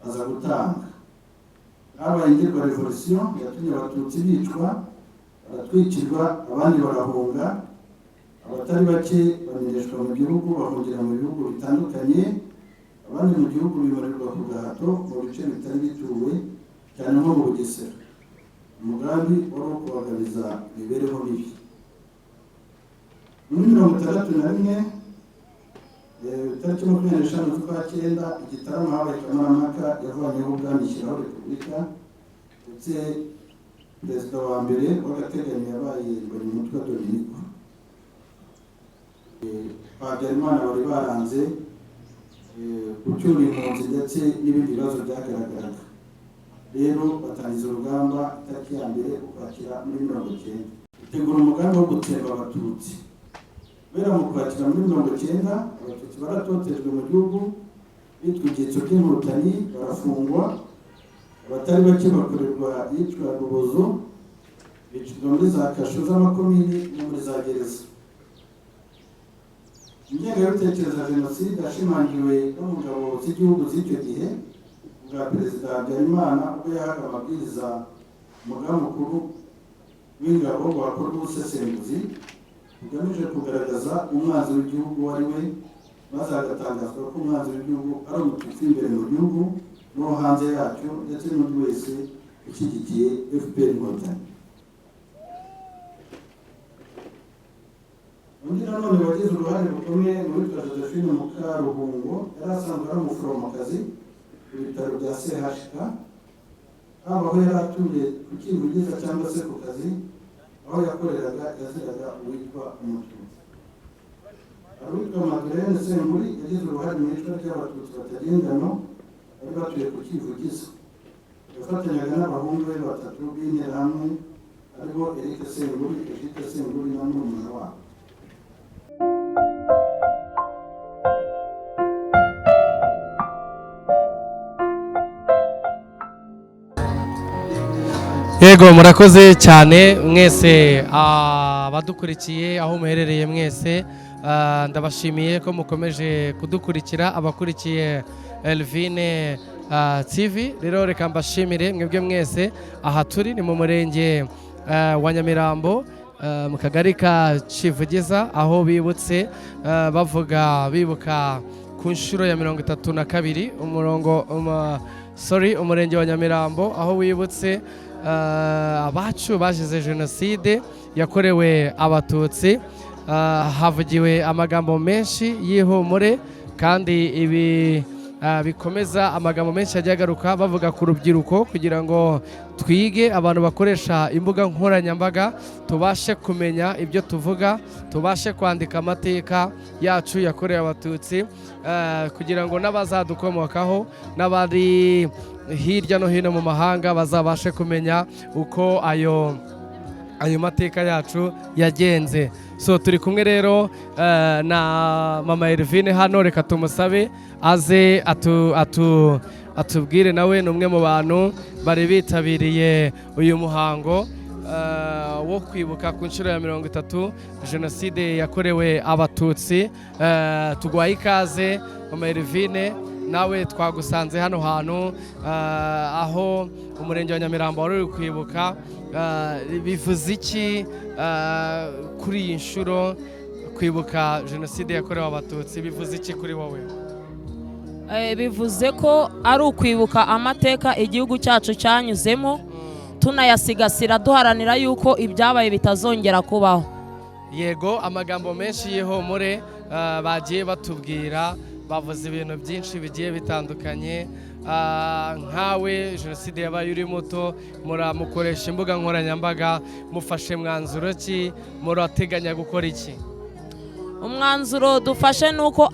Aza gutanga. Habaye ingirwa revolution yatumye Abatutsi bicwa, baratwikirwa, abandi barahunga. Abatari bake bamenyeshwa mu gihugu, bahungira mu bihugu bitandukanye, abandi mu gihugu bimurirwa ku gahato mu bice bitari bituwe cyane nko mu Bugesera. Umugambi wari uwo kubagabiza imibereho mibi. Muri 61, tariki 25 z'ukwa cyenda, i Gitarama habaye kamarampaka yavanyeho ubwami, ishyiraho repubulika, ndetse perezida wa mbere w'agateganyo yabaye Mbonyumutwa Dominiko. Habyarimana bari baranze gucyura impunzi ndetse n'ibindi bibazo byagaragaraga. Rero batangiza urugamba tariki ya 1 Ukwakira muri 90, itegura umugambi wo gutsemba Abatutsi. Guhera mu Kwakira muri 90, Abatutsi baratotejwe mu gihugu, bitwa ibyitso by'Inkotanyi, barafungwa, abatari bake bakorerwa iyicwa rubozo, bicirwa muri za kasho z'amakomini no muri za gereza. Ingengabitekerezo ya jenoside yashimangiwe no mu ngabo z'igihugu z'icyo gihe bwa Perezida Habyarimana, ubwo yahaga amabwiriza umugaba mukuru w'ingabo ngo hakorwe ubusesenguzi bugamije kugaragaza umwanzi w'igihugu uwo ari we, maze hagatangazwa ko umwanzi w'igihugu ari Umututsi imbere mu gihugu no hanze yacyo, ndetse n'undi wese ushyigikiye FPR Inkotanyi. Undi nanone wagize uruhare rukomeye ni uwitwa Josephine Mukaruhungo. Yari asanzwe ari umuforomokazi ku bitaro bya CHK. Haba aho yari atuye ku Kivugiza cyangwa se ku kazi aho yakoreraga, yaziraga uwitwa Umututsi. Hari uwitwa Madeleine Senguri, yagize uruhare mu iyicwa ry'Abatutsi batagira ingano bari batuye ku Kivugiza. Yafatanyaga n'abahungu be batatu b'Interahamwe, aribo Eric Senguri, Egide Senguri na murumuna wabo. Yego, murakoze cyane mwese abadukurikiye aho muherereye mwese. Ndabashimiye ko mukomeje kudukurikira, abakurikiye Elvine TV. Rero reka mbashimire mwebwe mwese. Aha turi ni mu murenge wa Nyamirambo, mu kagari ka Kivugiza, aho bibutse, bavuga bibuka ku nshuro ya 32. Umurongo sorry, umurenge wa Nyamirambo aho wibutse abacu bazize jenoside yakorewe Abatutsi. Havugiwe amagambo menshi y'ihumure, kandi ibi bikomeza amagambo menshi yagiye agaruka bavuga ku rubyiruko, kugira ngo twige abantu bakoresha imbuga nkoranyambaga tubashe kumenya ibyo tuvuga, tubashe kwandika amateka yacu yakorewe Abatutsi, kugira ngo n'abazadukomokaho n'abari hirya no hino mu mahanga bazabashe kumenya uko ayo mateka yacu yagenze. So turi kumwe rero na mama Elvine hano. Reka tumusabe aze atu, atu, atubwire. Nawe ni umwe mu bantu bari bitabiriye uyu muhango wo kwibuka ku nshuro ya 30 jenoside yakorewe Abatutsi. Tuguhaye ikaze, mama Elvine. Nawe twagusanze hano hantu, aho umurenge wa Nyamirambo wari uri kwibuka. Bivuze iki kuri iyi nshuro kwibuka jenoside yakorewe Abatutsi? Bivuze iki kuri wowe? Bivuze ko ari ukwibuka amateka igihugu cyacu cyanyuzemo, tunayasigasira, duharanira yuko ibyabaye bitazongera kubaho. Yego, amagambo menshi y'ihumure bagiye batubwira, bavuze ibintu byinshi bigiye bitandukanye. Nkawe jenoside yabaye uri muto, muramukoresha imbuga nkoranyambaga, mufashe mwanzuro ki? Murateganya gukora iki? Umwanzuro dufashe ni uko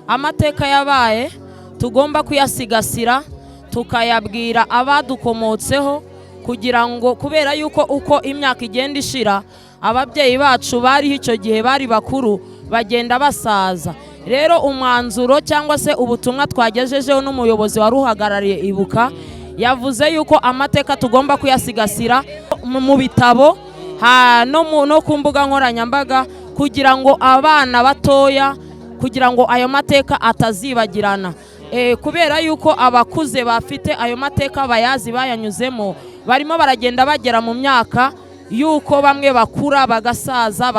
amateka yabaye tugomba kuyasigasira, tukayabwira abadukomotseho, kugira ngo, kubera yuko uko imyaka igenda ishira, ababyeyi bacu bariho icyo gihe bari bakuru bagenda basaza. Rero umwanzuro cyangwa se ubutumwa twagejejeho n'umuyobozi wari uhagarariye Ibuka, yavuze yuko amateka tugomba kuyasigasira mu bitabo no ku mbuga nkoranyambaga, kugira ngo abana batoya, kugira ngo ayo mateka atazibagirana. Kubera yuko abakuze bafite ayo mateka bayazi bayanyuzemo, barimo baragenda bagera mu myaka yuko bamwe bakura bagasaza,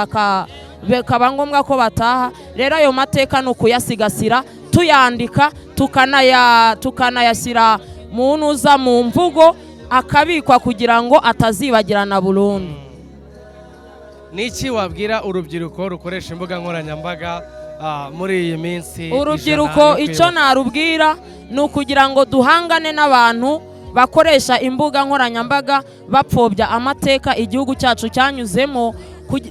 bikaba ngombwa ko bataha. Rero ayo mateka ni ukuyasigasira, tuyandika, tukanayashyira mu ntuza, mu mvugo, akabikwa kugira ngo atazibagirana burundu. Ni iki wabwira urubyiruko rukoresha imbuga nkoranyambaga muri iyi minsi Urubyiruko, 100 yo icyo kwibuka? narubwira ni ukugira ngo duhangane n'abantu bakoresha imbuga nkoranyambaga bapfobya amateka igihugu cyacu cyanyuzemo.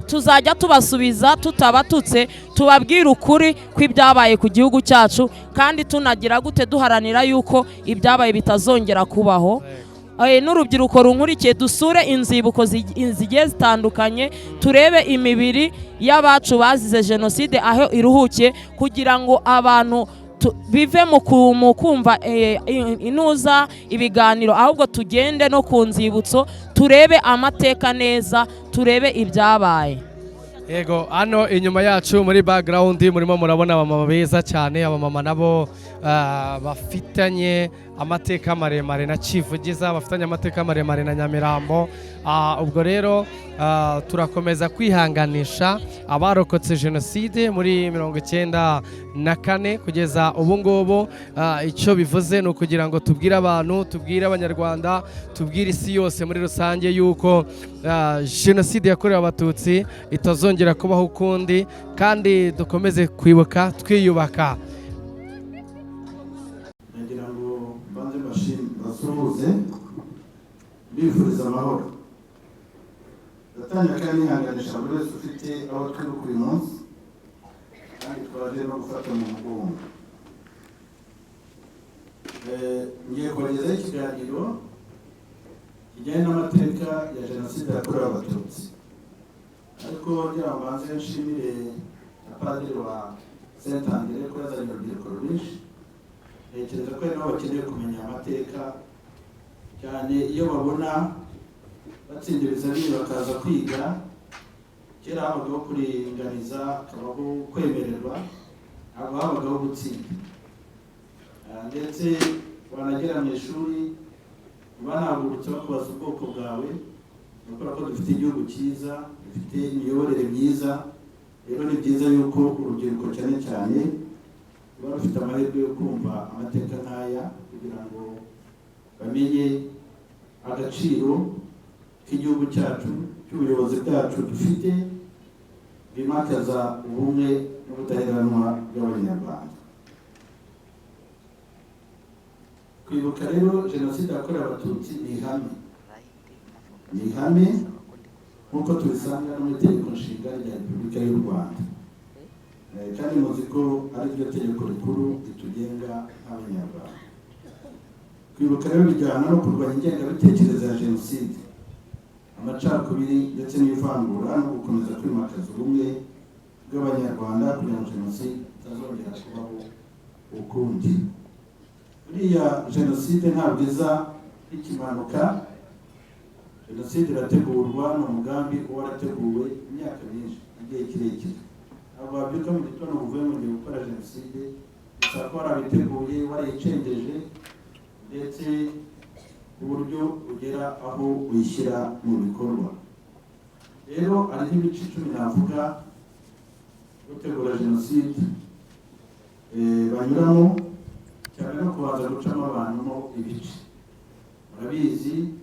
Tuzajya tubasubiza tutabatutse, tubabwire ukuri kw'ibyabaye ku gihugu cyacu, kandi tunagira gute, duharanira yuko ibyabaye bitazongera kubaho. N'urubyiruko runkurikiye, dusure inzibutso zigiye zitandukanye, turebe imibiri y'abacu bazize jenoside aho iruhukiye, kugira ngo abantu bive mu kumva inuza ibiganiro, ahubwo tugende no ku nzibutso, turebe amateka neza, turebe ibyabaye. Yego, hano inyuma yacu muri background murimo murabona abamama beza cyane. Abamama nabo bafitanye amateka maremare na Kivugiza, bafitanye amateka maremare na Nyamirambo. Ubwo rero turakomeza kwihanganisha abarokotse jenoside muri 94 kugeza ubu ngubu. Icyo bivuze ni ukugira ngo tubwire abantu, tubwire Abanyarwanda, tubwire isi yose muri rusange yuko jenoside yakorewe Abatutsi itazongera kubaho ukundi, kandi dukomeze kwibuka twiyubaka. Nagira ngo mbanze mbasuhuze, mbifuriza amahoro. Ndatangira kandi nihanganisha buri wese ufite aho twibuka uyu munsi, kandi twaje no gufata mu mugongo. Ngiye kubagezaho ikiganiro kijyanye n'amateka ya jenoside yakorewe Abatutsi, ariko ngira ngo mbanze nshimire na padiri wa Saint Andre ko yazanye urubyiruko rwinshi. Ntekereza ko ari nabo bakeneye kumenya amateka cyane. Iyo babona batsinda ibizamini bakaza kwiga, kera habagaho kuringaniza, hakabaho kwemererwa, ntabwo habagaho gutsinda. Ndetse wanagera mu ishuri banahagurutse bakubaza ubwoko bwawe. Ni ukubera ko dufite igihugu cyiza, dufite imiyoborere myiza. Rero ni byiza yuko urubyiruko cyane cyane ruba rufite amahirwe yo kumva amateka nk'aya, kugira ngo bamenye agaciro k'igihugu cyacu, cy'ubuyobozi bwacu dufite bwimakaza ubumwe n'ubudaheranwa bw'Abanyarwanda. Kwibuka rero jenoside yakorewe Abatutsi ni ihame, ni ihame nk'uko tubisanga no mu Itegeko Nshinga rya Repubulika y'u Rwanda. Kandi muzi ko ari ryo tegeko rikuru ritugenga nk'Abanyarwanda. Kwibuka rero bijyana no kurwanya ingengabitekerezo ya jenoside, amacakubiri ndetse n'ivangura, no gukomeza kwimakaza ubumwe bw'Abanyarwanda kugira ngo jenoside itazongera kubaho ukundi. Buriya jenoside ntabwo iza ikimanuka. Jenoside irategurwa, ni umugambi uba warateguwe imyaka myinshi, igihe kirekire. Ntabwo wabyuka mu gitondo ngo uvuye ngo ugiye gukora jenoside, bisaba ko warabiteguye, warayicengeje, ndetse uburyo ugera aho uyishyira mu bikorwa. Rero hari nk'ibice 10 navuga gutegura jenoside banyuramo cyane, no kubanza gucamo abantu mo ibice. Murabizi,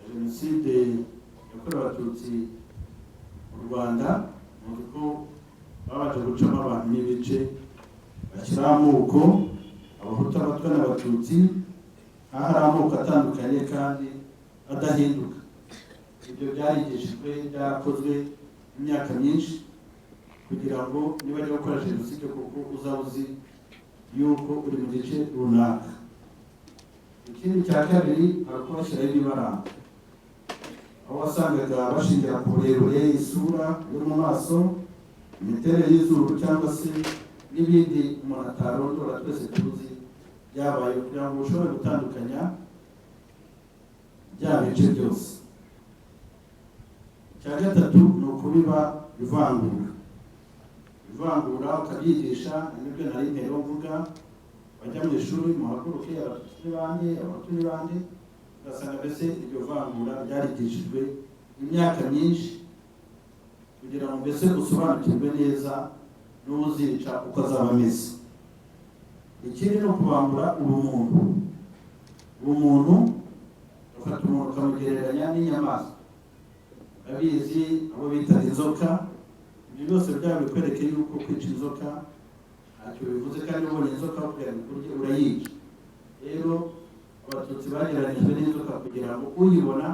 jenoside yakorewe Abatutsi mu Rwanda, muzi ko babanje gucamo abantu n'ibice, bashyiraho amoko: Abahutu, Abatwa n'Abatutsi, aho hari amoko atandukanye kandi adahinduka. Ibyo byarigishijwe, byarakozwe imyaka myinshi, kugira ngo niba ajya gukora jenoside kuko uzaba uzi yuko uri mu gice runaka. Ikindi cya kabiri, hari kubashyiraho ibibaranga, aho wasangaga bashingira ku burebure, isura yo mu maso, imiterere y'izuru, cyangwa se n'ibindi umuntu atarondora twese tuzi byabaye, kugira ngo ushobore gutandukanya bya bice byose. Icya gatatu ni ukubiba ivangura. Ivangura ukabyigisha, nibyo nari ntero mvuga. Bajya mu ishuri, muhaguruke, Abatutsi ni bande, Abahutu ni bande? Ugasanga mbese iryo vangura ryarigishijwe imyaka myinshi kugira ngo mbese usobanukirwe neza n'uzica uko azaba ameze. Ikindi ni ukubambura ubumuntu. Ubumuntu, ufata umuntu ukamugereranya n'inyamaswa, abizi abo bita inzoka. Ibyo byose byaba bikwereke yuko kwica inzoka ntacyo bivuze, kandi ubonye inzoka kugira ngo ikurye urayica. Rero Abatutsi bagereranyijwe n'inzoka kugira ngo uyibona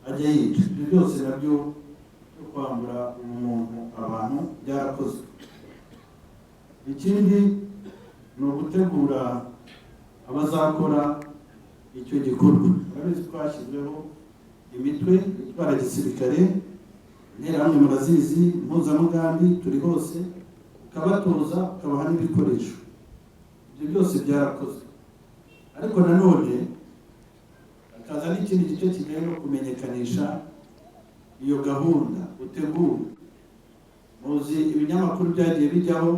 ajye yica. Ibyo byose nabyo byo kwambura ubumuntu abantu byarakozwe. Ikindi ni ugutegura abazakora icyo gikorwa. Murabizi ko hashyizweho imitwe itwara gisirikare, Interahamwe murazizi, Impuzamugambi, turi hose, ukabatoza, ukabaha n'ibikoresho. Ibyo byose byarakozwe, ariko nanone hakaza n'ikindi gice kijyanye no kumenyekanisha iyo gahunda utegura. Muzi ibinyamakuru byagiye bijyaho,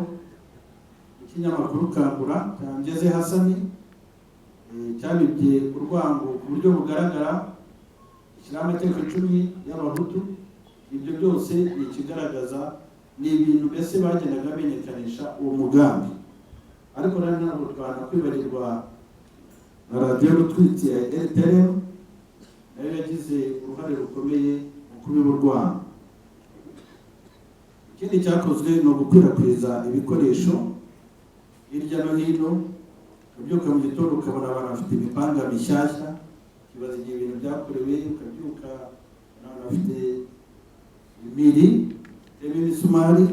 ikinyamakuru Kangura cya Ngeze Hasani, cyabibye urwango ku buryo bugaragara, ishyiraho amategeko 10 y'Abahutu. Ibyo byose ni ikigaragaza, ni ibintu mbese bagendaga bamenyekanisha uwo mugambi. Ariko rero ntabwo twanakwibagirwa na radiyo rutwitsi ya RTLM, nayo yagize uruhare rukomeye mu kubiba urwango. Ikindi cyakozwe ni ugukwirakwiza ibikoresho hirya no hino. Ukabyuka mu gitondo ukabona abantu bafite imipanga mishyashya, ukibaza igihe ibintu byakorewe. Ukabyuka abantu bafite imiri itema imisumari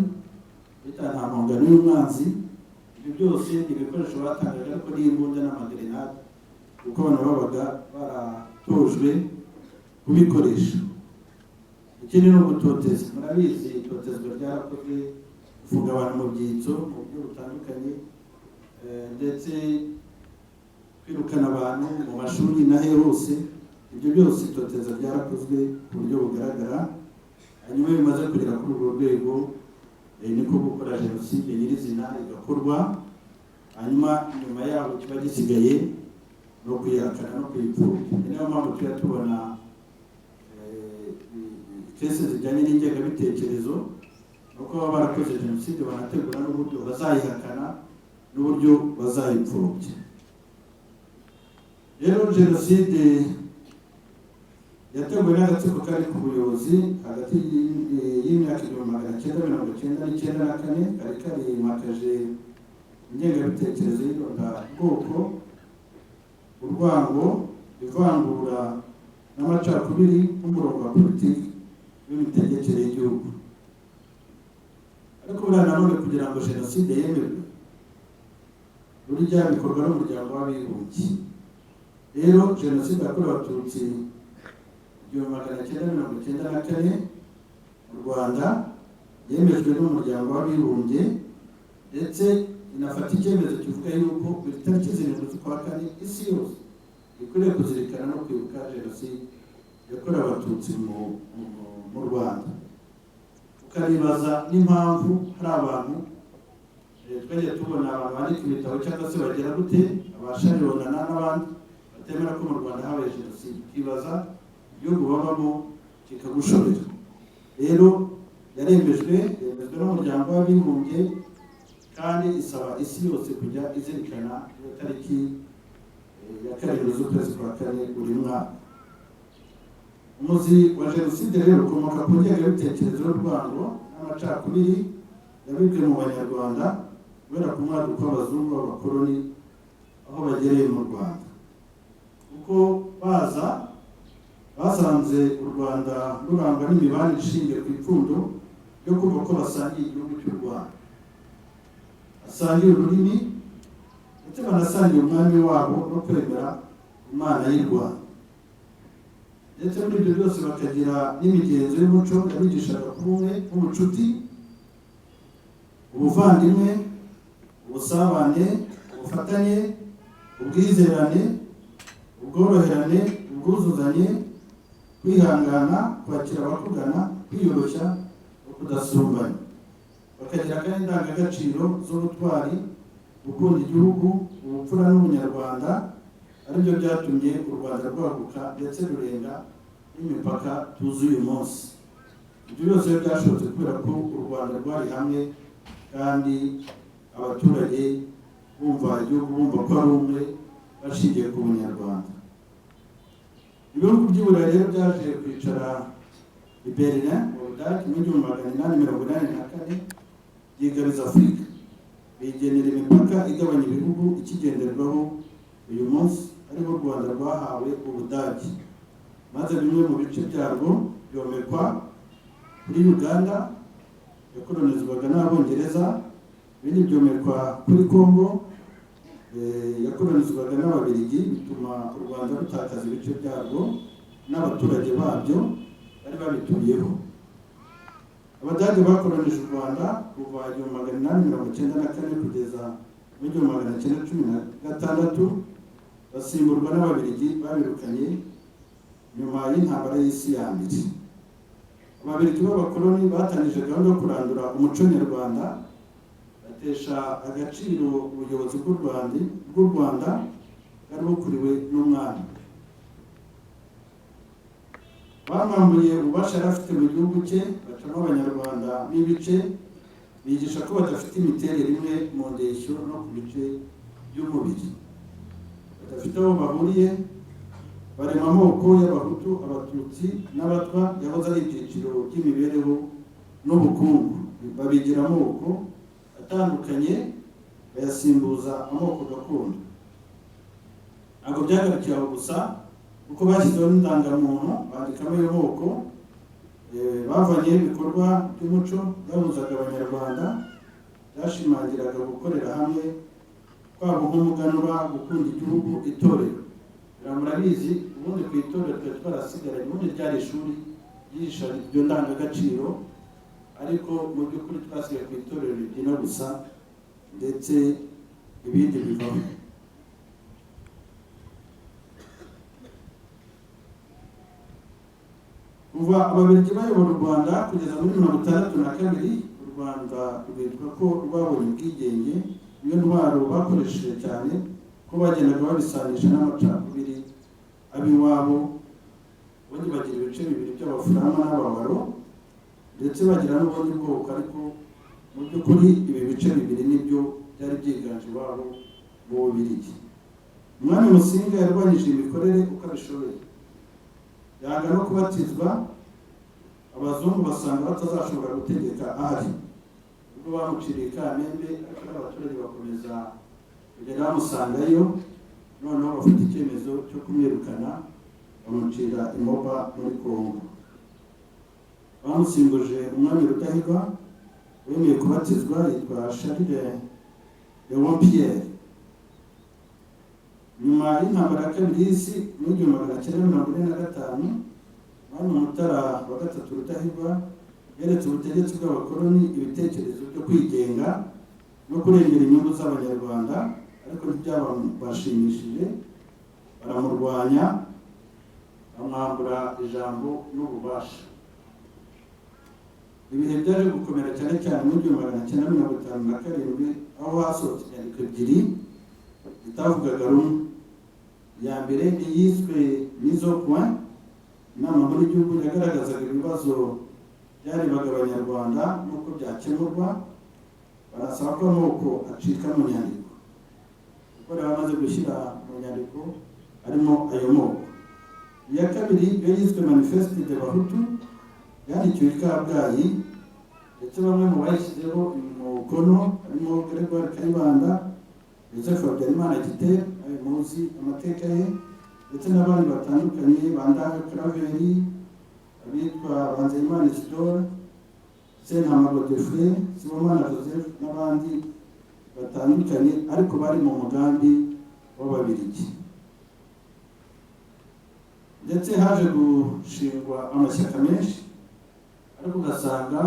bita nta mpongano y'umwanzi. Ibyo byose ni ibikoresho batangaga, ariko n'imbunda n'amagerenade, kuko abantu babaga baratojwe kubikoresha. Ikindi ni ugutoteza. Murabizi, itotezwa ryarakozwe, gufunga abantu mu byitso mu buryo butandukanye, ndetse kwirukana abantu mu mashuri n'ahe hose. Ibyo byose itoteza ryarakozwe ku buryo bugaragara. Hanyuma iyo bimaze kugera kuri urwo rwego, niko gukora jenoside nyirizina igakorwa. Hanyuma nyuma yaho kiba gisigaye ni ukuyihakana no kuyipfobya. Ni nayo mpamvu tujya tubona case zijyanye n'ingengabitekerezo, nuko baba barakoze jenoside banategura n'uburyo bazayihakana n'uburyo bazayipfobya. Rero jenoside yateguwe n'agatsiko kari ku buyobozi hagati y'imyaka 1994 na kane, kari karimakaje ingengabitekerezo y'irondabwoko, urwango, ivangura n'amacakubiri nk'umurongo wa politiki w'imitegekere y'igihugu. Ariko buriya nanone kugira ngo jenoside yemerwe, burya bikorwa n'Umuryango w'Abibumbye. Rero jenoside yakorewe Abatutsi 1994 mu Rwanda yemejwe n'Umuryango w'Abibumbye, ndetse inafata icyemezo kivuga yuko buri tariki 7 z'ukwa kane isi yose ikwiriye kuzirikana no kwibuka jenoside yakorewe Abatutsi mu Rwanda. Ukanibaza n'impamvu hari abantu, twagiye tubona abantu bandika ibitabo cyangwa se bagera gute, abasharironana n'abandi batemera ko mu Rwanda habaye jenoside, ukibaza igihugu babamo kikagushobera. Rero yaremejwe, yemejwe n'Umuryango w'Abibumbye, kandi isaba isi yose kujya izirikana iyo tariki ya 7 z'ukwezi kwa kane buri mwaka. Umuzi wa jenoside rero ukomoka ku ngengabitekerezo y'urwango n'amacakubiri yabibwe mu Banyarwanda guhera ku mwaduko w'abazungu b'abakoloni aho bagereye mu Rwanda, kuko baza basanze u Rwanda rurangwa n'imibanire ishingiye ku ipfundo ryo kumva ko basangiye igihugu cy'u Rwanda, basangiye ururimi, ndetse banasangiye umwami wabo no kwemera Imana y'u Rwanda. Ndetse muri ibyo byose bakagira n'imigenzo y'umuco yabigishaga kuba umwe, nk'ubucuti, ubuvandimwe, ubusabane, ubufatanye, ubwizerane, ubworoherane, ubwuzuzanye, kwihangana, kwakira abakugana, kwiyoroshya no kudasumbanya. Bakagira kandi indangagaciro z'ubutwari, gukunda igihugu, ubugwaneza, Ubupfura n'ubunyarwanda aribyo byatumye u Rwanda rwaguka ndetse rurenga n'imipaka tuzi uyu munsi. Ibyo byose byashobotse kubera ko u Rwanda rwari hamwe kandi abaturage bumva igihugu, bumva ko ari umwe, bashingiye ku bunyarwanda. Ibihugu by'i Burayi rero byaje kwicara i Berlin mu Budage mu 1884, byigabiza Afurika, bigenera imipaka igabanya ibihugu ikigenderwaho uyu munsi, ariho u Rwanda rwahawe Ubudage, maze bimwe mu bice byarwo byomekwa kuri Uganda yakolonizwaga n'Abongereza, ibindi byomekwa kuri Congo yakolonizwaga n'Ababiligi, bituma u Rwanda rutakaza ibice byarwo n'abaturage babyo bari babituyeho. Abadage bakolonije u Rwanda kuva 1894 kugeza mu 1916, basimburwa n'Ababiligi babirukanye nyuma y'intambara y'isi ya mbere. Ababiligi b'abakoloni batangije gahunda yo kurandura umuco nyarwanda, batesha agaciro ubuyobozi bw'u Rwanda bwari bukuriwe n'umwami. Bamwambuye ububasha yari afite mu gihugu cye, bacamo Abanyarwanda n'ibice, bigisha ko badafite imiterere imwe mu ndeshyo no ku bice by'umubiri, badafite aho bahuriye. Barema amoko y'Abahutu, Abatutsi n'Abatwa, yahoze ari ibyiciro by'imibereho n'ubukungu, babigira amoko atandukanye, bayasimbuza amoko gakondo. Ntabwo byagarukiye aho gusa, kuko bashyizeho n'indangamuntu bandikamo ayo moko. Bavanyeho ibikorwa by'umuco byahuzaga Abanyarwanda, byashimangiraga gukorera hamwe kwabo nk'umuganura, gukunda igihugu, itorero. Murabizi, ubundi ku itorero twari twarasigaranye, ubundi ryari ishuri ryigisha iryo ndangagaciro, ariko mu by'ukuri twasigaye ku itorero ribyina gusa, ndetse ibindi bivaho. Kuva Ababiligi bayobora u Rwanda kugeza muri 62, u Rwanda rwitwa ko rwabonye ubwigenge, niyo ntwaro bakoresheje cyane, ko bagendaga babisanisha n'amacakubiri ab'iwabo. Ubundi bagira ibice bibiri by'Abafurama n'Ababaro, ndetse bagira n'ubundi bwoko, ariko mu by'ukuri ibi bice bibiri nibyo byari byiganje iwabo mu Bubiligi. Umwami Musinga yarwanyije imikorere uko abishoboye, yanga no kubatizwa. Abazungu basanga batazashobora gutegeka ahari, ubwo bamuciriye i Kamembe, ariko n'abaturage bakomeza kugenda bamusangayo, noneho bafata icyemezo cyo kumwirukana, bamucira i Moba muri Kongo. Bamusimbuje umwami Rudahigwa wemeye kubatizwa, yitwa Charles Léon Pierre. Nyuma y'intambara ya kabiri y'isi muri 1945, umwami Mutara wa gatatu Rudahigwa yeretse ubutegetsi bw'abakoloni ibitekerezo byo kwigenga no kurengera inyungu z'Abanyarwanda, ariko ntibyabashimishije, baramurwanya, bamwambura ijambo n'ububasha. Ibihe byaje gukomera cyane cyane muri 1957, aho hasohotse inyandiko ebyiri zitavugaga rumwe. Iya mbere ni iyiswe mise au point, inama nkuru y'igihugu yagaragazaga ibibazo byarebaga Abanyarwanda n'uko byakemurwa, barasaba ko amoko acika mu nyandiko, kuko rero bamaze gushyira mu nyandiko harimo ayo moko. Iya kabiri yo yiswe Manifeste des Bahutu, yandikiwe i Kabgayi, ndetse bamwe mu bayishyizeho umukono harimo Gregoire Kayibanda, Joseph Habyarimana Gitera, nawe muzi amateka ye, ndetse n'abandi batandukanye, Bandawe Claver, abitwa Banzeyimana Isidore, Sentama Godefroid, Sibomana Joseph n'abandi batandukanye, ariko bari mu mugambi w'Ababiligi. Ndetse haje gushingwa amashyaka menshi, ariko ugasanga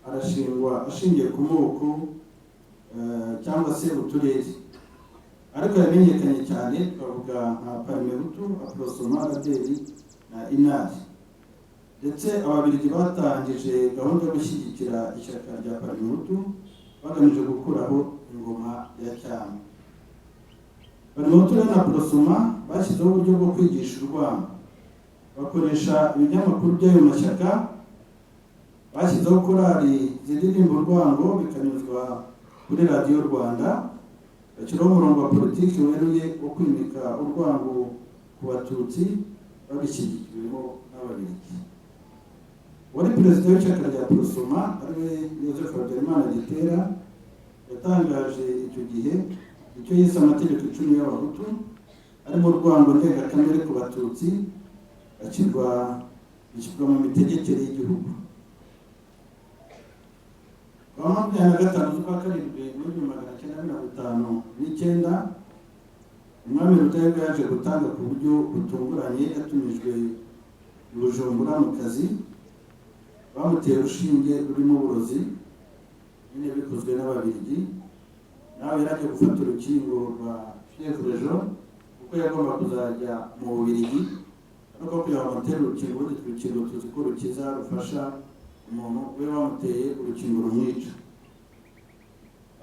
arashingwa ashingiye ku moko cyangwa se uturere, ariko yamenyekanye cyane twavuga nka Parmehutu, Aprosoma, Raderi na Inari. Ndetse Ababiligi batangije gahunda yo gushyigikira ishyaka rya Parmehutu bagamije gukuraho ingoma ya cyami. Parmehutu na Aprosoma bashyizeho uburyo bwo kwigisha urwango, bakoresha ibinyamakuru by'ayo mashyaka. Bashyizeho korali ziririmba urwango, bikanyuzwa kuri Radiyo Rwanda. Bashyiraho umurongo wa politiki weruye wo kwimika urwango ku Batutsi, babishyigikiwemo n'Ababiligi. Wari perezida w'ishyaka rya Aprosoma, ariwe Yozefu Habyarimana Gitera, yatangaje icyo gihe icyo yise amategeko 10 y'Abahutu, arimo urwango ndengakamere ku Batutsi, bishyirwa mu mitegekere y'igihugu. Kuwa 25 z'ukwa karindwi muri 1959, Umwami Rudahigwa yaje gutanga ku buryo butunguranye. Yatumijwe i Bujumbura mu kazi, bamuteye urushinge rurimo uburozi nyine, bikozwe n'Ababiligi. Nawe yari agiye gufata urukingo rwa fièvre jaune, kuko yagomba kuzajya mu Bubiligi. Ariko kugira ngo bamutere urukingo, ubundi urukingo tuzi ko rukiza, rufasha umuntu, we bamuteye urukingo rumwica,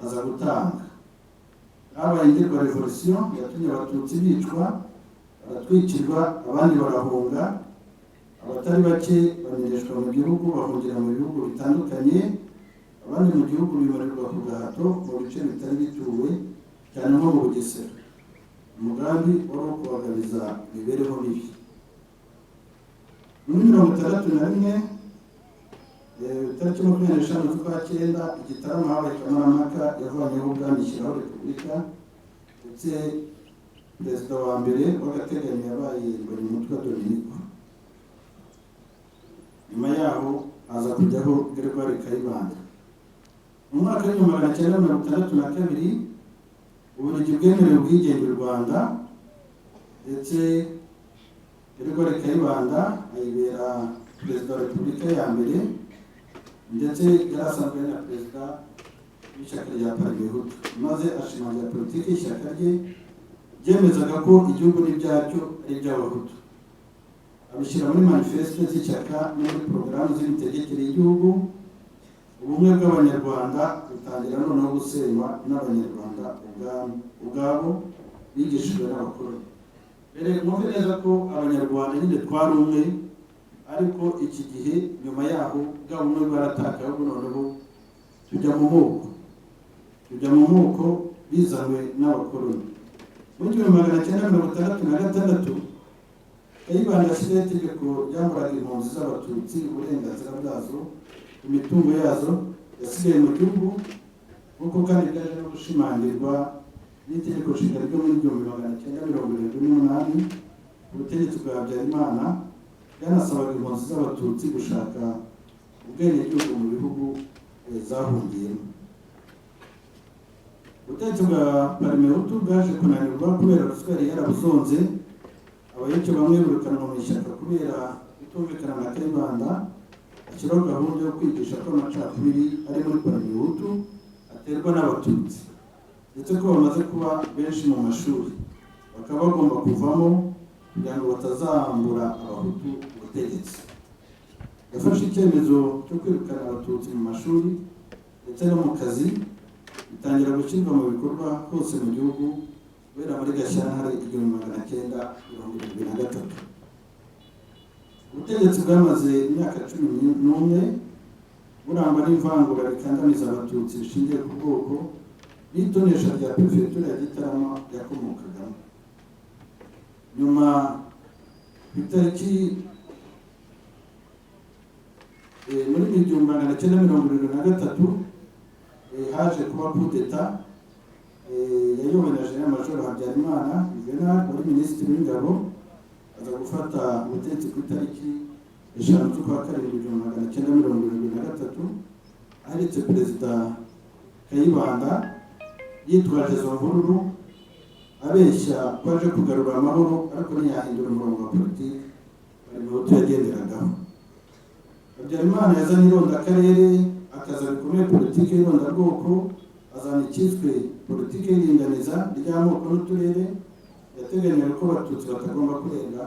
aza gutanga. Habaye ingirwa revolution yatumye Abatutsi bicwa, baratwikirwa, abandi barahunga. Abatari bake bamenyeshwa mu gihugu, bahungira mu bihugu bitandukanye. Abandi mu gihugu bimurirwa ku gahato mu bice bitari bituwe cyane, nko mu Bugesera. Umugambi wari uwo kubagabiza imibereho mibi. Muri 61, tariki 25 z'ukwa cyenda, i Gitarama habaye kamarampaka yavanyeho ubwami, ishyiraho repubulika. Ndetse perezida wa mbere w'agateganyo yabaye Mbonyumutwa Dominiko. Nyuma yaho haza kujyaho Gregoire Kayibanda. Mu mwaka w'1962, Ububiligi bwemerewe ubwigenge u Rwanda, ndetse Gregoire Kayibanda ayibera perezida wa repubulika ya mbere. Ndetse yari asanzwe ari na perezida w'ishyaka rya Parmehutu, maze ashimangira politiki y'ishyaka rye ryemezaga ko igihugu n'ibyacyo ari iby'Abahutu, abishyira muri manifeste z'ishyaka no muri porogaramu z'imitegekere y'igihugu. Ubumwe bw'Abanyarwanda butangira noneho gusenywa n'Abanyarwanda ubwabo, bigishijwe n'abakoloni. Mbere mwumve neza ko Abanyarwanda nyine twari umwe, ariko iki gihe nyuma yaho bwa bumwe bwaratakaye. Ahubwo noneho tujya mu moko bizanywe n'abakoloni. Muri 1966, Kayibanda yashyizeho itegeko ryamburaga impunzi z'Abatutsi uburenganzira bwazo ku mitungo yazo yasigaye mu gihugu, nk'uko kandi byaje no gushimangirwa n'itegeko nshinga ryo muri 1978. Ubutegetsi bwa Habyarimana byanasabaga impunzi z'Abatutsi gushaka ubwenegihugu mu bihugu zahungiyemo. Ubutegetsi bwa Parmehutu bwaje kunanirwa kubera ruswa yari yarabuzonze. Abayoboke bamwe birukanwa mu ishyaka kubera kutumvikana na Kayibanda. Ashyiraho gahunda yo kwigisha ko amacakubiri ari muri Parmehutu aterwa n'Abatutsi, ndetse ko bamaze kuba benshi mu mashuri, bakaba bagomba kuvamo kugira ngo batazambura Abahutu ubutegetsi. Yafashe icyemezo cyo kwirukana Abatutsi mu mashuri ndetse no mu kazi, bitangira gushyirwa mu bikorwa hose mu gihugu guhera muri Gashyantare 1973. Ubutegetsi bwamaze imyaka 11 burangwa n'ivangura rikandamiza Abatutsi rishingiye ku bwoko n'itonesha rya perefegitura ya Gitarama yakomokagamo. Nyuma, ku itariki muri 1973, haje kuba kudeta yayobowe na General Major Habyarimana Juvenal, wari minisitiri w'ingabo, aza gufata ubutegetsi ku itariki 5 z'ukwa karindwi 1973, aheretse perezida Kayibanda, yitwaje izo mvururu, abeshya ko aje kugarura amahoro, ariko ntiyahindura umurongo wa politiki Parmehutu yagenderagaho. Habyarimana yazanye irondakarere, akaza bikomeye politiki y'irondabwoko, azana icyiswe politiki y'iringaniza ry'amoko n'uturere. Yateganyaga ko Abatutsi batagomba kurenga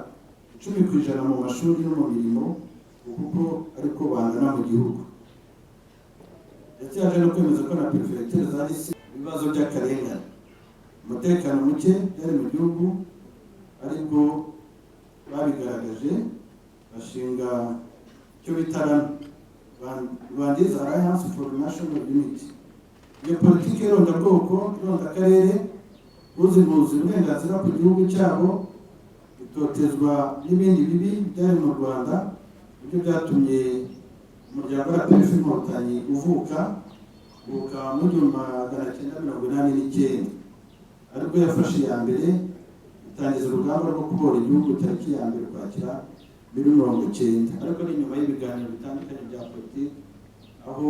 10% mu mashuri no mu mirimo, kuko ariko bangana mu gihugu. Ndetse yaje no kwemeza ko na perefegitura zahise ibibazo by'akarengane. Umutekano muke byari mu gihugu, aribwo babigaragaje bashinga icyo bita Rwandese Alliance for National Unity. Iyo politiki y'irondabwoko, irondakarere, buzibuza uburenganzira ku gihugu cyabo, itotezwa n'ibindi bibi byari mu Rwanda, nibyo byatumye umuryango RPF Inkotanyi uvuka mu 1989, aribwo yafashe iya mbere itangiza urugamba rwo kubohora igihugu tariki ya 1 Ukwakira muri 90, ariko ni nyuma y'ibiganiro bitandukanye bya politiki, aho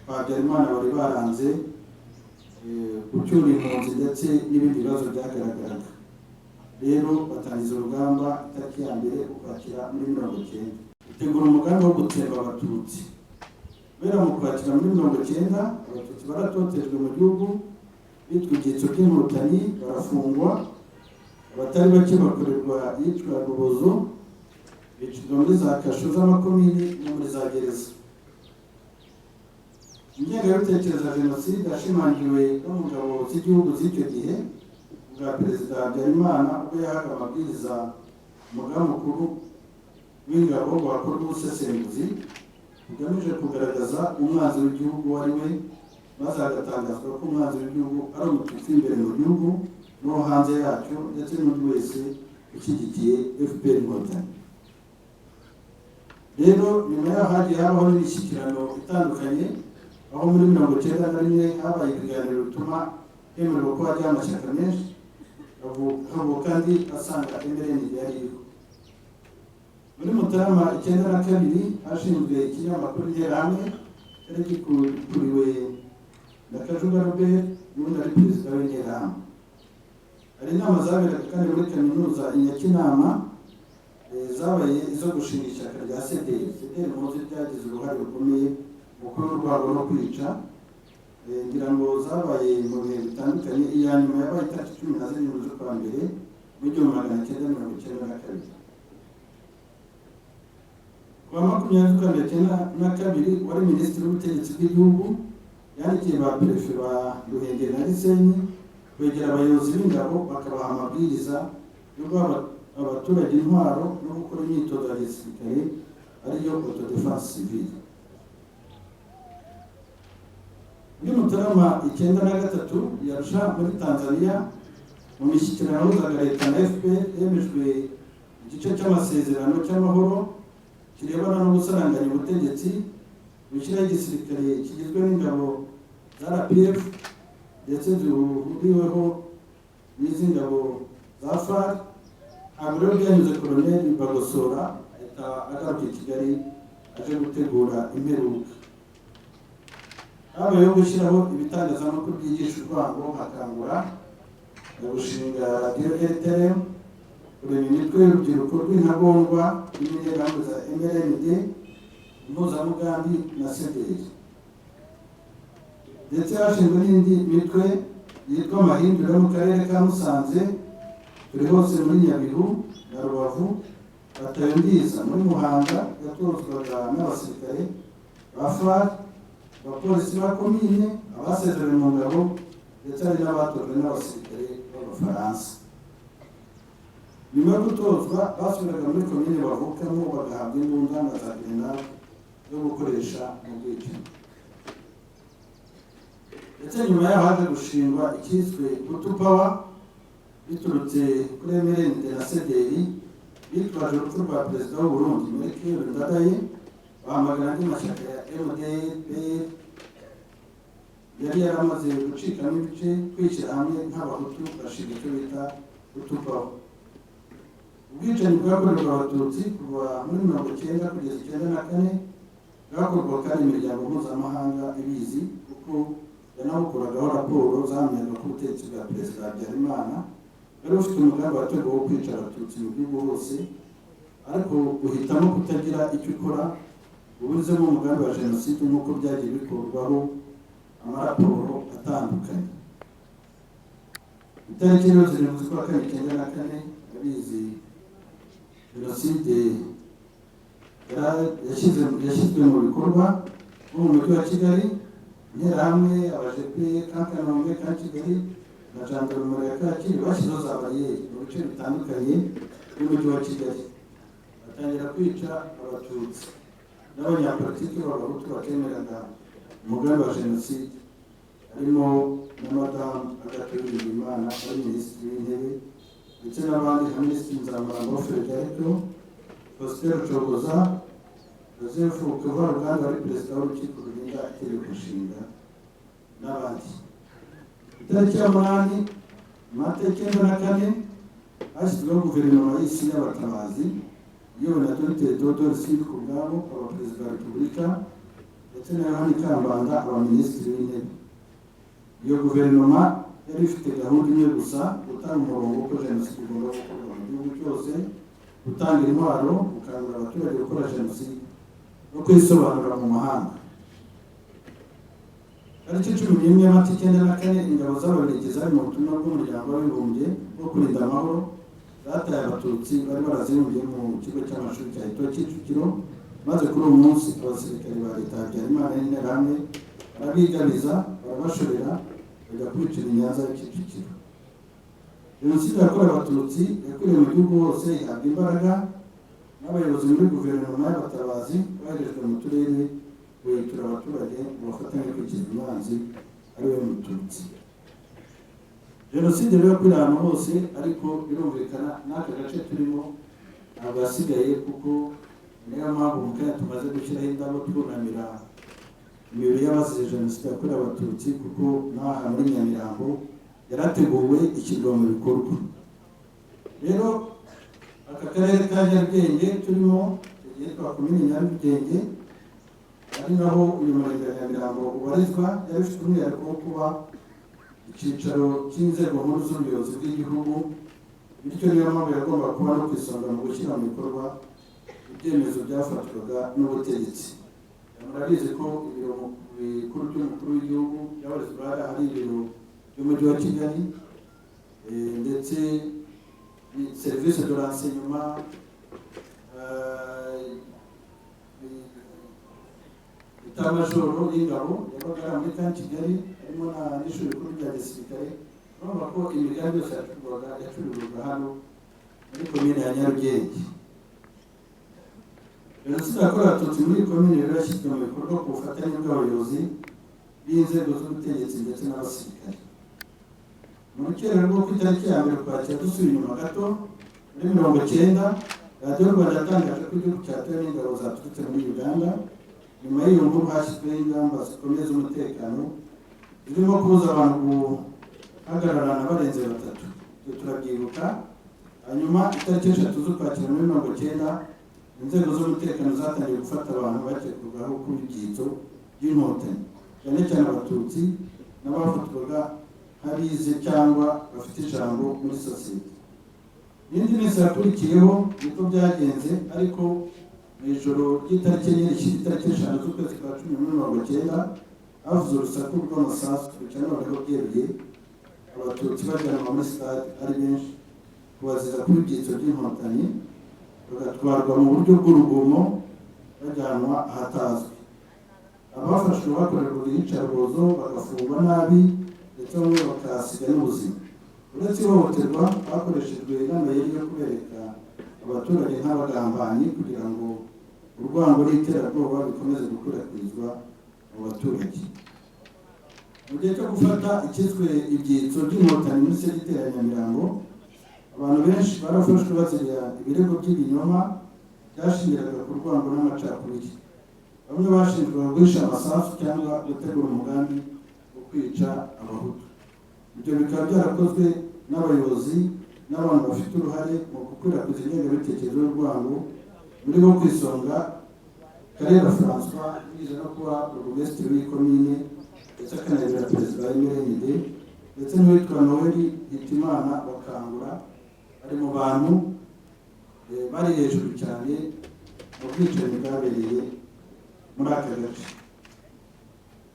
ba Habyarimana bari baranze gucyura impunzi ndetse n'ibindi bibazo byagaragaraga. Rero batangiza urugamba tariki ya 1 Ukwakira muri 90, itegura umugambi wo gutsemba Abatutsi. Guhera mu Kwakira muri 90, Abatutsi baratotejwe mu gihugu, bitwa ibyitso by'Inkotanyi, barafungwa, abatari bake bakorerwa iyicwa rubozo, bicirwa muri za kasho z'amakomini no muri za gereza. Ingengabitekerezo ya jenoside yashimangiwe no mu ngabo z'igihugu z'icyo gihe bwa Perezida Habyarimana, ubwo yahaga amabwiriza umugaba mukuru w'ingabo wakorwa ubusesenguzi bugamije kugaragaza umwanzi w'igihugu uwo ari we, maze hagatangazwa ko umwanzi w'igihugu ari Umututsi imbere mu gihugu no hanze yacyo, ndetse n'undi wese ushyigikiye FPR Inkotanyi. Rero nyuma yaho hagiye habaho n'imishyikirano itandukanye, aho muri 91 habaye ibiganiro bituma hemererwa ko hajyaho amashyaka menshi, havuka andi asanga MRND yari iriho. Muri Mutarama 92 hashinzwe ikinyamakuru Interahamwe, cyari gikuriwe na Kajuga Robert, n'ubundi ari perezida w'Interahamwe. Hari inama zaberaga kandi muri kaminuza i Nyakinama, zabaye izo gushinga ishyaka rya CDR. CDR muzi ryagize uruhare rukomeye mu kuba urwango no kwica. Ngira ngo zabaye mu bihe bitandukanye. Iya nyuma yabaye itariki 17 z'ukwa mbere mu 1992. Ku wa 20 z'ukwa mbere 92, wari minisitiri w'ubutegetsi bw'igihugu yandikiye ba perefe ba Ruhengeri na Gisenyi kwegera abayobozi b'ingabo bakabaha amabwiriza yo guha abaturage intwaro no gukora imyitozo ya gisirikare, ariyo autodéfense civile. Muri Mutarama 93, Arusha muri Tanzania, mu mishyikirano yahuzaga leta na FPR, hemejwe igice cy'amasezerano cy'amahoro kirebana no gusaranganya ubutegetsi, gushyiraho igisirikare kigizwe n'ingabo za RPF ndetse zihuriweho n'iz'ingabo za FAR. Ntabwo rero byanyuze Koloneli Bagosora, ahita agaruka i Kigali aje gutegura imperuka. Habayeho gushyiraho ibitangazamakuru byigisha urwango, hakangura, gushinga radiyo RTLM, kurema imitwe y'urubyiruko rw'intagondwa n'interahamwe za MRND, Impuzamugambi na CDR, ndetse hashinzwe n'indi mitwe yitwa Amahindura yo mu karere ka Musanze, Turi Hose muri Nyabihu na Rubavu, Batayo Ndiza muri Muhanga, yatozwaga n'abasirikare ba FAR, abapolisi ba komine, abasezerewe mu ngabo, ndetse hari n'abatojwe n'abasirikare b'Abafaransa. Nyuma yo gutozwa basubiraga muri komine bavukamo, bagahabwa imbunda na za grenade zo gukoresha mu bwicanyi. Ndetse nyuma yaho haje gushingwa icyiswe Hutu Power, biturutse kuri MRND na CDR, bitwaje urupfu rwa perezida w'u Burundi Melchior Ndadaye, bahamagara andi mashyaka ya MDR yari yaramaze gucikamo ibice kwishyira hamwe nk'Abahutu, bashinga icyo bita Hutu Power. Ubwicanyi bwakorerwa Abatutsi kuva muri 90 kugeza 94 bwakorwa kandi imiryango mpuzamahanga ibizi, kuko yanabukoragaho raporo zahamyaga ko ubutegetsi bwa Perezida Habyarimana bwari bufite umugambi wateguwe wo kwica Abatutsi mu gihugu hose, ariko uhitamo kutagira icyo ukora uburizemo umugambi wa jenoside, nk'uko byagiye bikorwaho amaraporo atandukanye. Itariki rero 7 z'ukwa kane 94, abizi, jenoside yashyizwe mu bikorwa nko mu mujyi wa Kigali. Interahamwe, Abajepe, Camp Kanombe, Camp Kigali na Gendarmerie ya Kacyiru bashyizeho za bariyeri mu bice bitandukanye by'umujyi wa Kigali, batangira kwica Abatutsi n'abanyapolitiki b'Abahutu batemeraga umugambi wa jenoside, harimo na Madamu Agathe Uwilingiyimana wari Minisitiri w'Intebe, ndetse n'abandi nka Minisitiri Nzamurangwa Frederico, Faustin Rucogoza, Joseph Kavaruganda wari Perezida w'Urukiko rurinda Itegeko Nshinga n'abandi. Itariki ya 8 Mata 94 hashyizweho guverinoma y'isi y'abatabazi iyobowe na Dr Theodore Sindikubwabo aba Perezida wa Repubulika, ndetse na Yohani Kambanda aba Minisitiri w'Intebe. Iyo guverinoma yari ifite gahunda imwe gusa: gutanga umurongo w'uko jenoside igomba gukorwa mu gihugu cyose, gutanga intwaro, gukangurira abaturage gukora jenoside no kwisobanura mu mahanga. Tariki 11 Mata 94, ingabo z'Ababiligi zari mu butumwa bw'Umuryango w'Abibumbye bwo kurinda amahoro zataye Abatutsi bari barazihungiye mu kigo cy'amashuri cya ETO Kicukiro, maze kuri uwo munsi abasirikari ba leta ya Habyarimana n'Interahamwe barabigabiza, barabashorera, bajya kubicira i Nyanza ya Kicukiro. Jenoside yakorewe Abatutsi yakwiriye mu gihugu hose, ihabwa imbaraga n'abayobozi muri guverinoma y'abatabazi boherejwe mu turere guhwitura abaturage ngo bafatanye kwikiza umwanzi ari we Mututsi. Jenoside rero yakwiriye ahantu hose, ariko birumvikana n'aka gace turimo ntabwo hasigaye, kuko niyo mpamvu mu kanya tumaze gushyiraho indabo twunamira imibiri y'abazize jenoside yakorewe Abatutsi, kuko n'aha muri Nyamirambo yarateguwe, ishyirwa mu bikorwa. Rero aka karere ka Nyarugenge turimo yitwa Komini Nyarugenge, ari naho uyu murenge wa Nyamirambo ubarizwa, yari ifite umwihariko wo kuba icyicaro cy'inzego nkuru z'ubuyobozi bw'igihugu. Bityo niyo mpamvu yagomba kuba no ku isonga mu gushyira mu bikorwa ibyemezo byafatwaga n'ubutegetsi. Murabizi ko ibiro bikuru by'umukuru w'igihugu byabarizwa hari ibiro by'umujyi wa Kigali, ndetse service de renseignement, état-major y'ingabo yabaga ari muri Camp Kigali, harimo n'ishuri rikuru rya gisirikare. Urumva ko imigambi yose yacurirwaga hano muri komine ya Nyarugenge. Jenoside yakorewe Abatutsi muri komine rero yashyizwe mu bikorwa ku bufatanye bw'abayobozi b'inzego z'ubutegetsi ndetse n'abasirikare. Mu rukerera rwo ku itariki ya 1 Ukwakira, dusubiye inyuma gato muri 90, Radiyo Rwanda yatangaje ko igihugu cyatewe n'ingabo zaturutse muri Uganda. Nyuma y'iyo nkuru hashyizweho ingamba zikomeye z'umutekano, zirimo kubuza abantu guhagararana barenze batatu. Ibyo turabyibuka. Hanyuma itariki 3 z'Ukwakira muri 90, inzego z'umutekano zatangiye gufata abantu bakekwagaho kuba ibyitso by'Inkotanyi, cyane cyane Abatutsi n'abafatwaga nk'abize cyangwa bafite ijambo muri sosiyete. N'indi minsi yakurikiyeho niko byagenze, ariko mu ijoro ry'itariki 4 rishyira itariki 5 z'ukwezi kwa cumi muri 90, havuze urusaku rw'amasasu, bica noneho byeruye, Abatutsi bajyanwa muri stade ari benshi kubaziza kuba ibyitso by'Inkotanyi, bagatwarwa mu buryo bw'urugomo bajyanwa ahatazwi. Abafashwe bakorerwaga iyicarubozo, bagafungwa nabi, ndetse bamwe bakahasiga n'ubuzima. Uretse ihohoterwa, hakoreshejwe n'amayeri yo kubereka abaturage nk'abagambanyi kugira ngo urwango n'iterabwoba bikomeze gukwirakwizwa mu baturage. Mu gihe cyo gufata icyiswe ibyitso by'Inkotanyi muri segiteri ya Nyamirambo, abantu benshi barafashwe bazira ibirego by'ibinyoma byashingiraga ku rwango n'amacakubiri. Bamwe bashinjwaga guhisha amasasu cyangwa gutegura umugambi wo kwica Abahutu. Ibyo bikaba byarakozwe n'abayobozi n'abantu bafite uruhare mu gukwirakwiza ingengabitekerezo y'urwango, muri bo ku isonga Karera Francois, wigeze no kuba burugumesitiri w'ikomine ndetse akanabera perezida wa MRND, ndetse n'uwitwa Noel Hitimana Bakangura, bari mu bantu bari hejuru cyane mu bwicanyi bwabereye muri aka gace.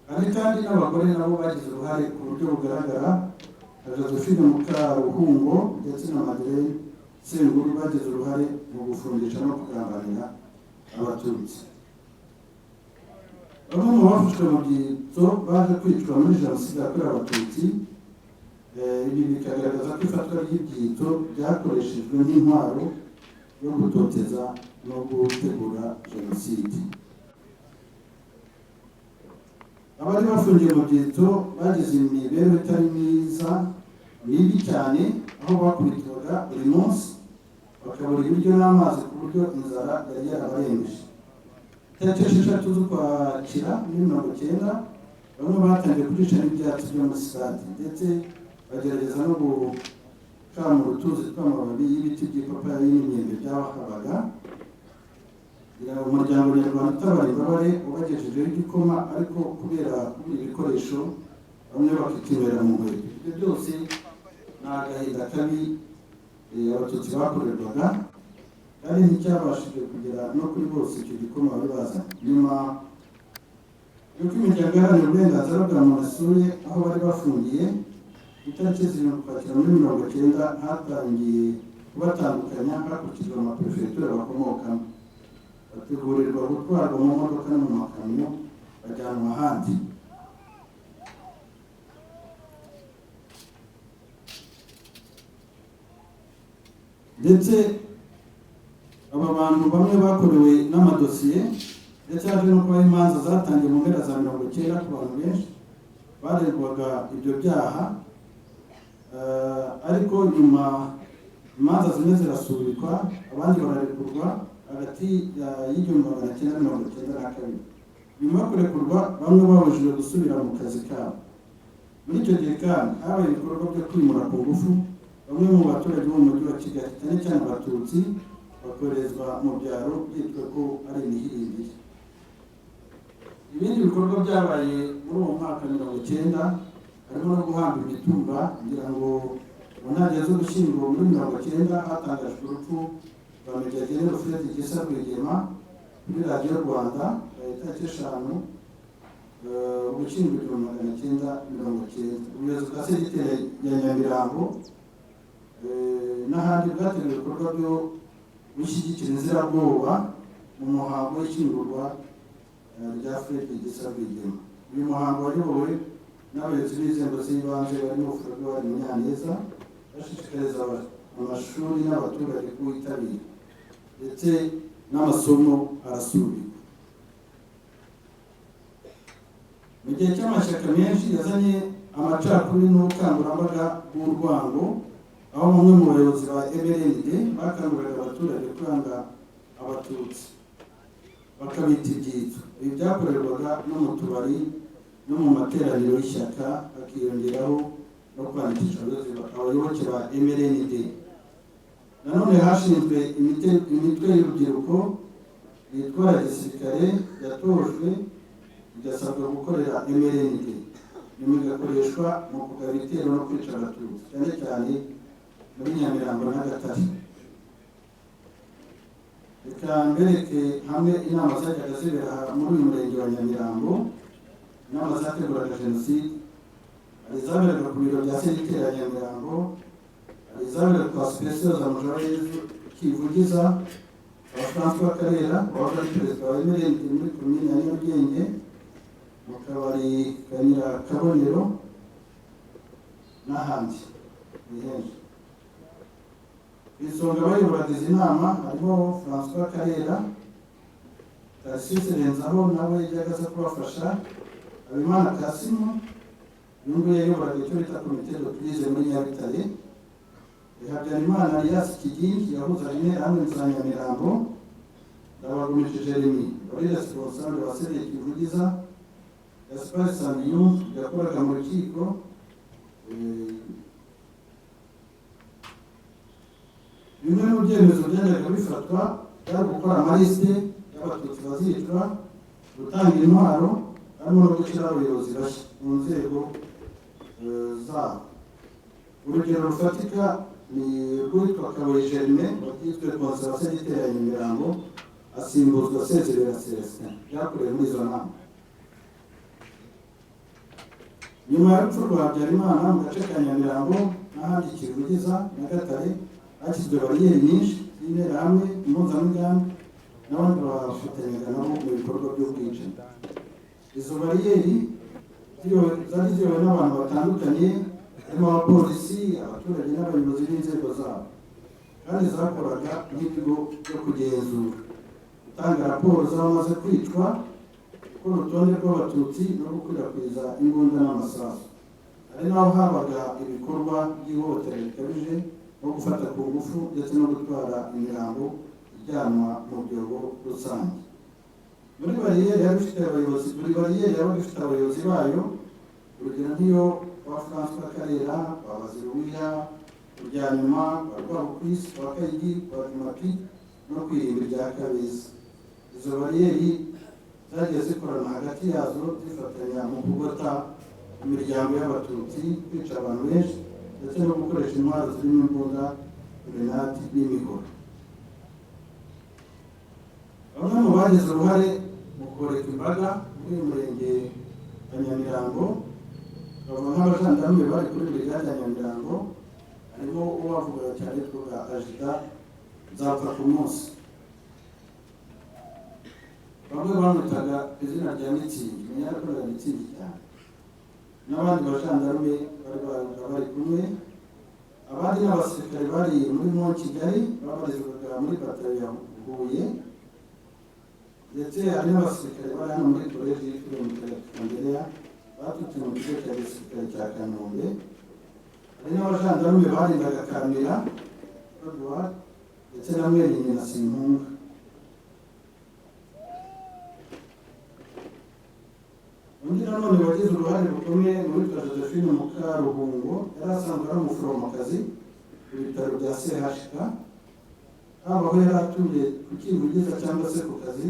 Hari kandi n'abagore nabo bagize uruhare ku buryo bugaragara, nka Josephine Mukaruhungo ndetse na Madeleine Senguru, bagize uruhare mu gufungisha no kugambanira Abatutsi. Bamwe mu bafashwe mu byitso baje kwicwa muri Jenoside yakorewe Abatutsi. Ibi bikagaragaza ko ifatwa ry'ibyitso byakoreshejwe nk'intwaro yo gutoteza no gutegura Jenoside. Abari bafungiye mu byitso bagize imibereho itari myiza, mibi cyane, aho bakubitwaga buri munsi, bakabura ibiryo n'amazi, ku buryo inzara yari yarabarembeje. Tariki 6 z'Ukwakira muri 90, bamwe batangiye kurisha n'ibyatsi byo muri sitade, ndetse bagerageza no gukamura utuzi tw'amababi y'ibiti by'ipapayi n'imyembe byahabaga. Umuryango nyarwanda utabara imbabare wabagejejeho igikoma, ariko kubera kubura ibikoresho bamwe bakikinywera mu nkweto. Ibyo byose ni agahinda kabi Abatutsi bakorerwaga, kandi nticyabashije kugera no kuri bose icyo gikoma bari bazanye. Nyuma y'uko imiryango iharanira uburenganzira bwa muntu isuye aho bari bafungiye, itariki 7 Ukwakira muri 90, hatangiye kubatandukanya hakurikijwe amaperefegitura bakomokamo, bategurirwa gutwarwa mu modoka no mu makamyo bajyanwa ahandi. Ndetse aba bantu bamwe bakorewe n'amadosiye, ndetse haje no kubaho imanza zatangiye mu mpera za 90 ku bantu benshi baregwaga ibyo byaha. Ariko nyuma imanza zimwe zirasubikwa, abandi bararekurwa hagati y'1992. Nyuma yo kurekurwa, bamwe babujijwe gusubira mu kazi kabo. Muri icyo gihe kandi habaye ibikorwa byo kwimura ku ngufu bamwe mu baturage bo mu mujyi wa Kigali, cyane cyane Abatutsi, bakoherezwa mu byaro byitwa ko ari imihirimbiri. Ibindi bikorwa byabaye muri uwo mwaka 90 harimo no guhamba imitumba. Ngira ngo mu ntangiriro z'Ugushyingo muri 90 hatangajwe urupfu rwa Major General Fred Gisa Rwigema kuri Radiyo Rwanda, tariki 5 Ugushyingo 1990. Ubuyobozi bwa segiteri ya Nyamirambo n'ahandi bwateguye ibikorwa byo gushyigikira inzirabwoba mu muhango w'ishyingurwa rya Fred Gisa Rwigema. Uyu muhango wayobowe n'abayobozi b'inzego z'ibanze barimo Froduard Munyaneza, bashishikariza amashuri n'abaturage kuwitabira, ndetse n'amasomo arasubikwa. Mu gihe cy'amashyaka menshi yazanye amacakubiri n'ubukangurambaga bw'urwango, aho bamwe mu bayobozi ba MRND bakanguriraga abaturage kwanga Abatutsi bakabita ibyitso. Ibi byakorerwaga no mu tubari no mu materaniro y'ishyaka, hakiyongeraho no kwandikisha abayoboke ba MRND. Nanone hashinzwe imitwe y'urubyiruko yitwara gisirikare, yatojwe igasabwa gukorera MRND, nyuma igakoreshwa mu kugaba ibitero no kwica Abatutsi, cyane cyane muri Nyamirambo na Gatare. Reka mbereke hamwe inama zajyaga zibera muri uyu murenge wa Nyamirambo, inama zateguraga Jenoside. Hari izaberaga ku biro bya segiteri ya Nyamirambo, hari izaberaga kwa Specioza Mujawayezu Kivugiza, wa Francois Karera wahoze ari perezida wa MRND muri komini ya Nyarugenge, mu kabari ka Nyirakabonero n'ahandi ni henshi. Ku isonga bayoboraga izi nama harimo Francois Karera, Tarcisse Renzaho nawe yajyaga aza kubafasha, Habimana Kasimu, uyu nguyu yayoboraga icyo bita komite de crise muri Nyabitare, Habyarimana Alias Kigingi yahuzaga Interahamwe za Nyamirambo, Ndabagumije Jeremy wari responsable wa Cedric Kivugiza, Gaspard Samiyumva yakoraga mu rukiko. Bimwe mu byemezo byajyaga bifatwa byari gukora amalisite y'Abatutsi bazicwa, gutanga intwaro, harimo no gushyiraho abayobozi bashya mu nzego zabo. Urugero rufatika ni rwitwa Kabuye Germain wagizwe konseye wa segiteri ya Nyamirambo, asimbuzwa Sezibera Celestin. Byakorewe muri izo nama. Nyuma y'urupfu rwa Habyarimana, mu gace ka Nyamirambo n'ahandi Kivugiza, Nyagatare, hashyizwe bariyeri nyinshi z'Interahamwe, Impuzamigambi n'abandi bafatanyaga nabo mu bikorwa by'ubwicanyi. Izo bariyeri zari ziyobowe n'abantu batandukanye, harimo abapolisi, abaturage n'abayobozi b'inzego zabo, kandi zakoraga nk'ibigo byo kugenzura, gutanga raporo z'abamaze kwicwa, gukora urutonde rw'Abatutsi no gukwirakwiza imbunda n'amasasu. Hari n'aho habaga ibikorwa by'ihohoterwa rikabije, nko gufata ku ngufu ndetse no gutwara imirambo ijyanwa mu byobo rusange. Muri bariyeri yari ifite abayobozi, buri bariyeri yabaga ifite abayobozi bayo. Urugero nk'iyo kwa François Karera, kwa Baziruwiha, Kuryanyuma, kwa Rwabukwisi, kwa Kayigi, kwa Jumapi no ku irimbi rya Kabeza. Izo bariyeri zagiye zikorana hagati yazo, zifatanya mu kugota imiryango y'Abatutsi, kwica abantu benshi ndetse no gukoresha intwaro zirimo imbunda, grenade n'imihoro. Bamwe mu bagize uruhare mu koreka imbaga muri uyu murenge wa Nyamirambo bavuga nk'abajandarume bari kuri brigade ya Nyamirambo, harimo uwavugaga cyane witwaga Ajida Nzapfa ku munsi, bamwe bamwitaga ku izina rya Mitsingi, menya yarakoraga Mitsingi cyane, n'abandi bajandarume bari bari kumwe. Abandi ni abasirikare bari muri Mont Kigali, babarizwaga muri batayo ya Huye, ndetse hari n'abasirikare bari hano muri koleji yitiriwe Mutagatifu Andereya baturutse mu kigo cya gisirikare cya Kanombe. Hari n'abajandarume barindaga Kamira Edouard ndetse na Mwenyine na Simpunga. Undi nanone wagize uruhare rukomeye ni uwitwa Josephine Mukaruhungo, yari asanzwe ari umuforomokazi ku bitaro bya CHK. Haba aho yari atuye ku Kivugiza cyangwa se ku kazi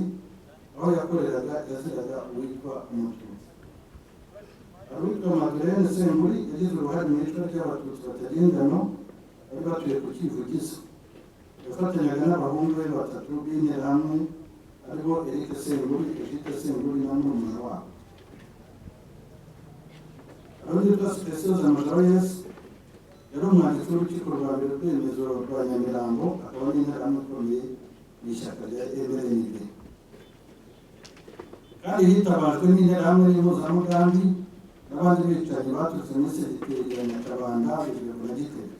aho yakoreraga, yaziraga uwitwa Umututsi. Hari uwitwa Madeleine Senguri, yagize uruhare mu iyicwa ry'Abatutsi batagira ingano bari batuye ku Kivugiza. Yafatanyaga n'abahungu be batatu b'Interahamwe, aribo Eric Senguri, Egide Senguri na murumuna wabo. Hari undi witwa Speciose Mujawayesu, yari umwanditsi w'urukiko rwa mbere rw'remezo rwa Nyamirambo, akaba n'Interahamwe ikomeye mu ishyaka rya MRND. Kandi hitabajwe n'Interahamwe n'impuzamugambi n'abandi bicanyi baturutse muri segiteri ya Nyakabanda, Bigirwa na Gitega.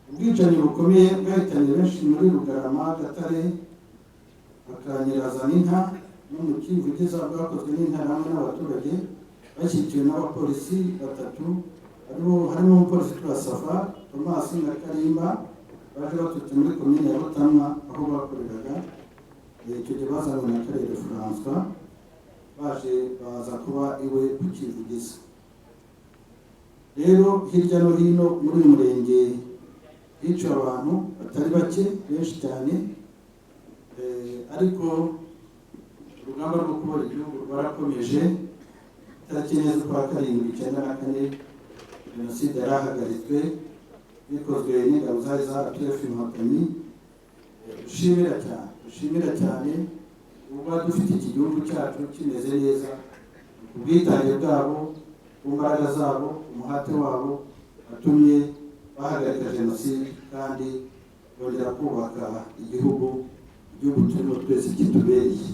Ubwicanyi bukomeye bwahitanye benshi muri Rugarama, Gatare, Bakanyirazana no mu Kivugiza bwakozwe n'Interahamwe n'abaturage bashyigikiwe n'abapolisi batatu, harimo umupolisi witwa Safa Thomas na Karimba, baje baturutse muri komine ya Butamwa aho bakoreraga. Icyo gihe bazanywe na Karere François, baje baza kuba iwe ku Kivugiza. Rero hirya no hino muri uyu murenge hiciwe abantu batari bake, benshi cyane, ariko urugamba rwo kubohora igihugu rwarakomeje. Tariki 4 z'ukwa karindwi 94, jenoside yarahagaritswe bikozwe n'ingabo zari za RPF Inkotanyi. Dushimira cyane, dushimira cyane kuba dufite iki gihugu cyacu kimeze neza, ubwitange bwabo, ku mbaraga zabo, umuhate wabo watumye bahagarika jenoside kandi bongera kubaka igihugu, igihugu turimo twese kitubereye.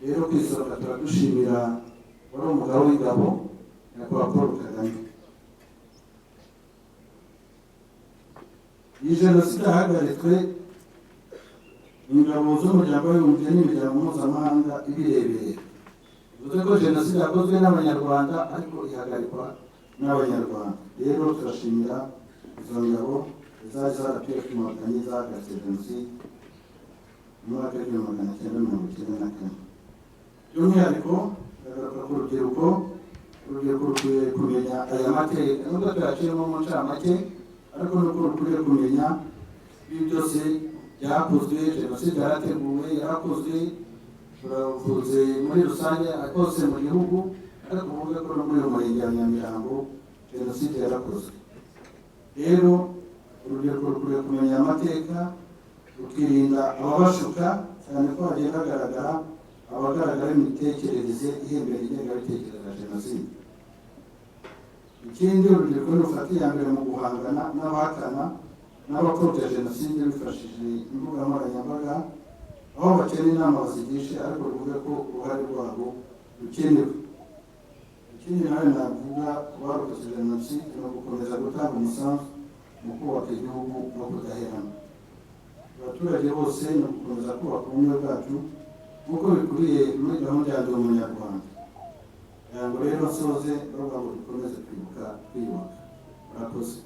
Rero ku isonga turadushimira wari umugabo w'ingabo, Nyakubahwa Paul Kagame. Iyi jenoside yahagaritswe ingabo z'umuryango w'abibumbye n'imiryango mpuzamahanga ibireberera. Bivuze ko jenoside yakozwe n'Abanyarwanda ariko ihagarikwa n'Abanyarwanda. Rero turashimira izo ngabo zari za RPF Inkotanyi zahagaritse jenoside mu mwaka w'1994. By'umwihariko ndagaruka ku rubyiruko. Urubyiruko rukwiye kumenya aya mateka, nubwo tuyaciyemo mu ncamake, ariko nuko rukwiye kumenya ibi byose byakozwe. Jenoside yarateguwe, yarakozwe, turavuze muri rusange hose mu gihugu, ariko uvuge ko no muri uyu murenge wa Nyamirambo jenoside yarakozwe. Rero urubyiruko rukwiye kumenya amateka, rukirinda ababashuka, cyane ko hagenda hagaragara abagaragara imitekerereze ihembera ingengabitekerezo ya jenoside. Ikindi, urubyiruko rufata iya mbere mu guhangana n'abahakana n'abapfobya jenoside bifashishije imbuga nkoranyambaga, Aho bakeneye inama bazigishe, ariko bivuge ko uruhare rwabo rukenewe. Ikindi nawe navuga ku barokotse jenoside ni ugukomeza gutanga umusanzu mu kubaka igihugu no kudaherana. Abaturage bose ni ugukomeza kubaka ubumwe bwacu nk'uko bikwiye muri gahunda ya Ndi Umunyarwanda. Kugira ngo rero nsoze bavuga ngo dukomeze kwibuka twiyubaka. Murakoze.